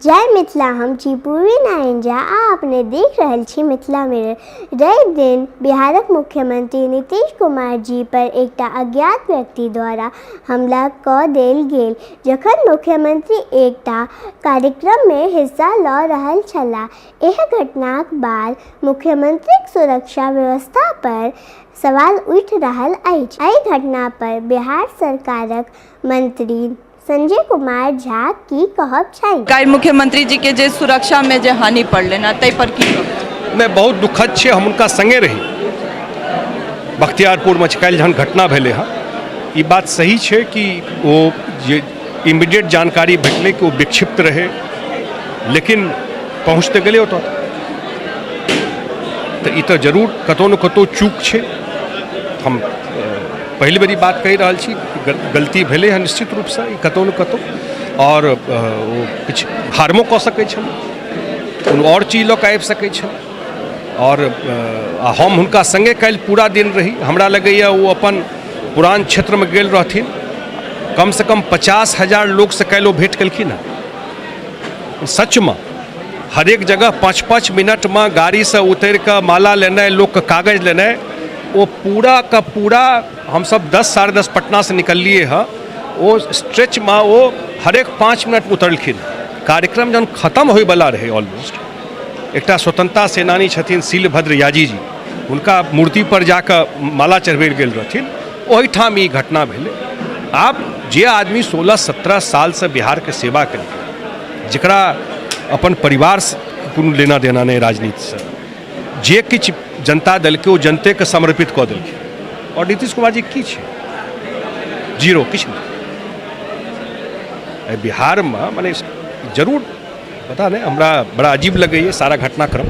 जय मिथिला। हम छी पूर्वी नारायण झा आ अपने देख रहल छी मिथिला मिरर। रवि दिन बिहारक मुख्यमंत्री नीतीश कुमार जी पर एकटा अज्ञात व्यक्ति द्वारा हमला कऽ देल गेल, जखन मुख्यमंत्री एकटा कार्यक्रम मे हिस्सा लऽ रहल छलाह। एहि घटनाक बाद मुख्यमंत्रीक सुरक्षा व्यवस्था पर सवाल उठि रहल अछि। एहि घटना पर बिहार सरकारक मंत्री संजय कुमार झा की कहब छनि? काल्हि मुख्यमंत्री जी के जे सुरक्षा में जे हानि पड़लनि हँ, ताहि पर की कहब? नहि, बहुत दुखद छै। हम हुनका संगे रही बख्तियारपुरमे काल्हि जहन घटना भेलै हँ। ई बात सही छै कि ओ जे इमीडिएट जानकारी भेटलै कि ओ विक्षिप्त रहै, लेकिन पहुँच तऽ गेलै ओतऽ। तऽ ई तऽ जरूर कतहु ने कतहु चूक छै। हम पहिल बेर ई बात कहि रहल छी, गलती भेलै हँ निश्चित रूपसँ ई कतहु ने कतहु, आओर ओ किछु हार्मो कऽ सकै छलै, कोनो आओर चीज लऽ कऽ आबि सकै छलै। आओर हम हुनका सङ्गे काल्हि पूरा दिन रही। हमरा लगैए ओ अपन पुरान क्षेत्रमे गेल रहथिन। कमसँ कम 50,000 लोकसँ काल्हि ओ भेँट केलखिन हँ। सचमे हरेक जगह 5-5 मिनटमे गाड़ीसँ उतरि कऽ माला लेनाइ, लोकके कागज लेनाइ, ओ पूरा का पूरा। हमसब 10, 10:30 पटनासँ निकललियै हँ, ओ स्ट्रेचमे ओ हरेक 5 मिनट उतरलखिन। कार्यक्रम जहन खतम होइवला रहै ऑलमोस्ट, एकटा स्वतंत्रता सेनानी छथिन शीलभद्र याजी जी, हुनका मूर्तिपर जाकऽ माला चढ़बै गेल रहथिन, ओहिठाम ई घटना भेलै। आब जे आदमी 16-17 सालसँ बिहारके सेवा केलकै, जकरा अपन परिवारसँ कोनो लेना देना नहि राजनीतिसँ, जे किछु जनता देलकै ओ जनतेके समर्पित कऽ देलकै, आओर नीतीश कुमार जी की छै? जीरो, किछु नहि एहि बिहारमे। मने जरूर पता नहि, हमरा बड़ा अजीब लगैए सारा घटनाक्रम।